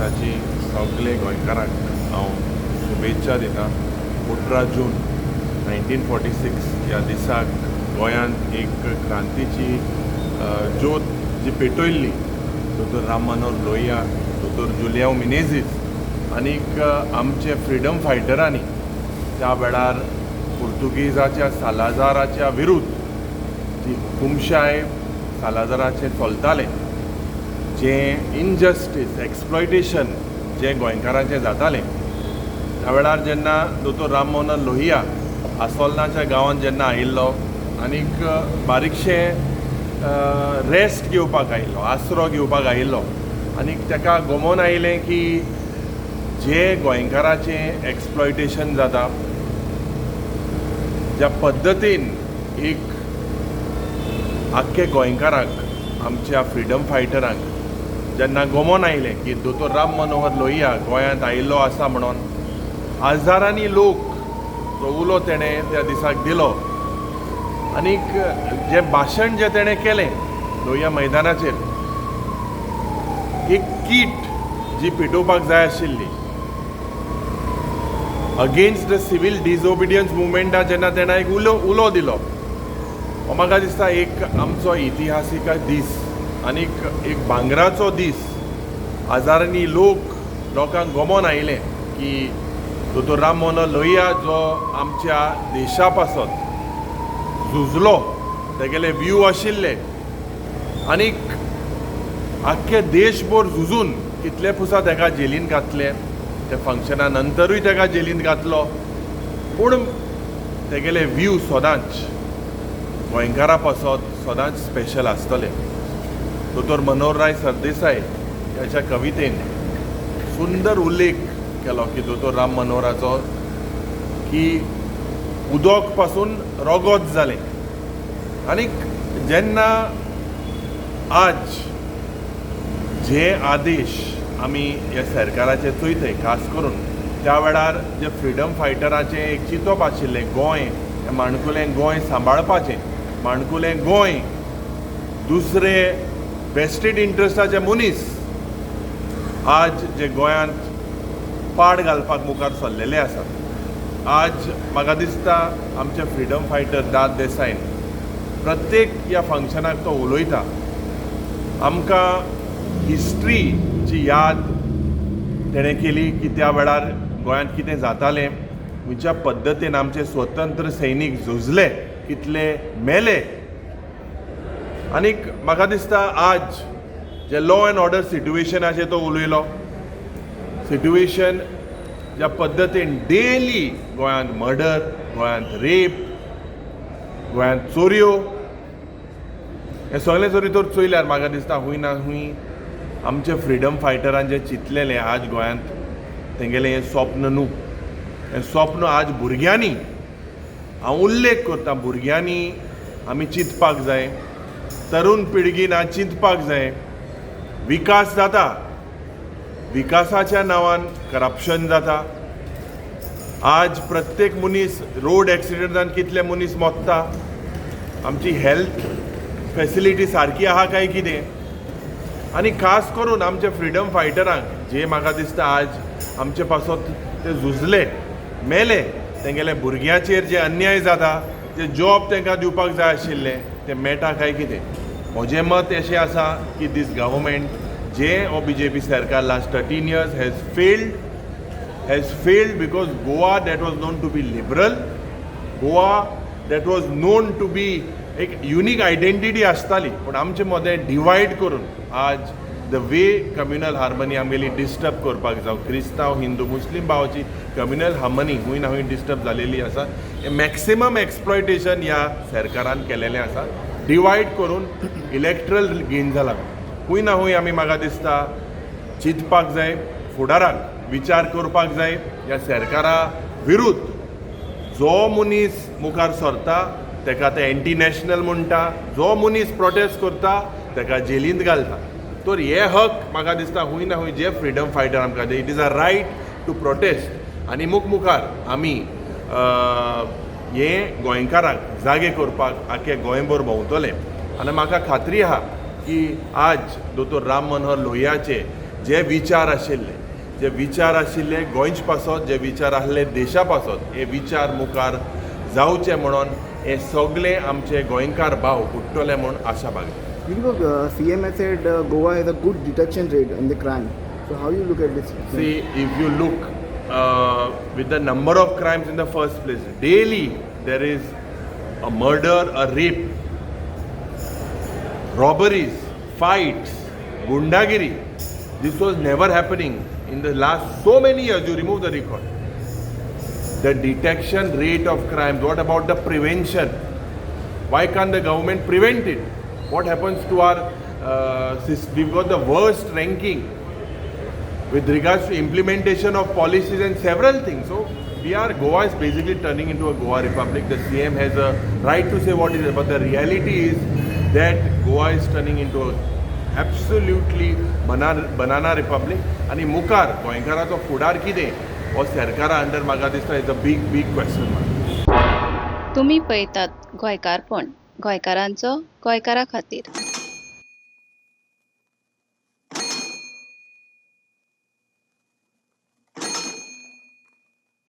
दिसाची सगळे गोंयकारांक हांव शुभेच्छा दिता. 18 जून 1946 ह्या दिसाक गोंयांत एक क्रांतीची ज्योत जी पेटयल्ली दोतोर राम मनोहर लोहिया, दोतोर जुलियांव मिनेझीस आनीक आमचे फ्रिडम फायटरांनी त्या वेळार पुर्तुगेजाच्या सालाजाराच्या विरुद्ध जी हुकुमशाय सालाजाराचें चलतालें, जें इनजस्टीस, एक्सप्लॉयटेशन जें गोंयकारांचें जातालें, त्या वेळार जेन्ना दोतोर राम मनोहर लोहिया आसोलनाच्या गांवांत जेन्ना आयिल्लो आनीक बारीकशें रेस्ट घेवपाक आयिल्लो, आसरो घेवपाक आयिल्लो आनीक ताका गमोन आयलें की जे गोंयकाराचें एक्सप्लॉयटेशन जाता, ज्या पद्दतीन एक आख्खे गोंयकारांक, आमच्या फ्रिडम फायटरांक जेन्ना गमोन आयलें की दोतोर राम मनोहर लोहिया गोंयांत आयिल्लो आसा म्हणून हजारांनी लोक जो उलो तेणें त्या दिसाक दिलो आनीक जें भाशण जें तेणें केलें लोहिया मैदानाचेर, एक कीट जी पेटोवपाक जाय आशिल्ली अगेन्स्ट the civil disobedience मुवमेंटा, जेन्ना तेणें एक उलो दिलो, हो म्हाका दिसता एक आमचो इतिहासीक दीस आनीक एक भांगराचो दीस. हजारांनी लोक, लोकांक गमोन आयलें की दोतोर राम मनोहर लोहिया जो आमच्या देशा पासत झुजलो, तेगेले व्यू आशिल्ले आनीक आख्खे देशभर झुजून कितले पुसा तेका जेलीन घातले, त्या फंक्शना नंतरूय तेका जेलीन घातलो, पूण तेगेले व्यू सदांच गोंयकारा पासत सदांच स्पेशल आसतले. दोतोर मनोहरराय सरदेसाय ह्याच्या कवितेन सुंदर उल्लेख केलो की दोतोर राम मनोहराचो की उदक पासून रगत जालें. आनीक जेन्ना आज जे आदेश आमी ह्या सरकाराचे चोयताय, खास करून त्या वेळार जे फ्रिडम फायटराचें एक चिंतप आशिल्लें, गोंय हें माणकुलें गोंय सांबाळपाचें, माणकुलें गोंय दुसरे वेस्टेड इंट्रस्टाचे मनीस आज जे गोंयांत पाड घालपाक मुखार सरलेले आसात. आज म्हाका दिसता आमचे फ्रिडम फायटर दाद देसायन प्रत्येक ह्या फंक्शनाक तो उलयता. आमकां हिस्ट्रीची याद तेणें केली की त्या वेळार गोंयांत कितें जातालें, खंयच्या पद्दतीन आमचे स्वतंत्र सैनीक झुजले, कितले मेले. आनीक म्हाका दिसता आज जे लॉ एंड ऑर्डर सिट्युएशनाचेर तो उलयलो, सिट्युएशन ज्या पद्दतीन डेली गोंयांत मर्डर, गोंयांत रेप, गोंयांत चोरयो, हें सगळें जरी तर चोयल्यार म्हाका दिसता हूंय ना हूंय आमचे फ्रिडम फायटरान जें चिंतलेलें, आज गोंयांत तेंगेलें हें स्वप्न न्हू, हें स्वप्न आज भुरग्यांनी, हांव उल्लेख करता, भुरग्यांनी आमी चिंतपाक जाय, तरुण पिळगीन आज चिंतपाक जाय. विकास जाता, विकासाच्या नांवान करप्शन जाता. आज प्रत्येक मनीस रोड एक्सिडंटान कितले मनीस मोत्ता. आमची हेल्थ फेसिलिटी सारकी आहा काय कितें? आनी खास करून आमचे फ्रिडम फायटरांक जे म्हाका दिसता आज आमचे पासत ते झुजले, मेले, तेंगेले भुरग्यांचेर जे अन्याय जाता, जे जॉब तांकां दिवपाक जाय आशिल्ले ते मेळटा काय कितें? म्हजें मत अशें आसा की दीस गव्हर्मेंट जे हो बीजेपी सरकार last 13 years has failed because Goa that was known to be liberal, Goa that was known to be एक युनीक आयडेंटिटी आसताली, पूण आमचे मदें डिवायड करून आज the way communal harmony आमगेली डिस्टर्ब करपाक, जावं क्रिस्तांव, हिंदू, मुस्लीम भावाची कम्युनल हार्मनी खूंय ना खूंय डिस्टर्ब जालेली आसा. हें मॅक्सिमम एक्सप्लॉयटेशन ह्या सरकारान केलेलें आसा, डिवायड करून इलेक्ट्रल गेन जाला. खूंय ना खूंय आमी म्हाका दिसता चिंतपाक जाय, फुडाराक विचार करपाक जाय. ह्या सरकारा विरुद्ध जो मनीस मुखार सरता तेका ते एंटी नॅशनल म्हणटा, जो मनीस प्रोटेस्ट करता तेका जेलींत घालता. तर हे हक म्हाका दिसता खूंय ना खूंय जे फ्रिडम फायटर आमकां, it is a right to protest. आनी मुखार आमी हे गोंयकारांक जागे करपाक आख्खे गोंयभर भोंवतले आनी म्हाका खात्री आहा की आज दोतोर राम मनोहर लोहियाचे जे विचार आशिल्ले, जे विचार आशिल्ले गोंयचे पासत, जे विचार आहले देशा पासत, हे विचार मुखार जावचे म्हणून हे सगळे आमचे गोंयकार भाव उठ्ठले म्हूण आशा बाळगता. CM has said Goa has a good detection rate in the crime. So how you look at this? See, if you look with the number of crimes in the first place, daily there is a murder, a rape, robberies, fights, gundagiri. This was never happening in the last so many years. You remove the record. The detection rate of crimes, what about the prevention? Why can't the government prevent it? What happens to our, we've got the worst ranking with regards to implementation of policies and several things. So we are Goa is basically turning into a Goa republic. The CM has a right to say what is it, but the reality is that Goa is turning into a absolutely banana republic. आणि मुखार गोंयकाराचो फुडार कितें हो सरकारा under म्हाका दिसता is a big, big question mark. तुमी पळयतात गोंयकारपण, गोंयकारांचो गोंयकारा खातीर.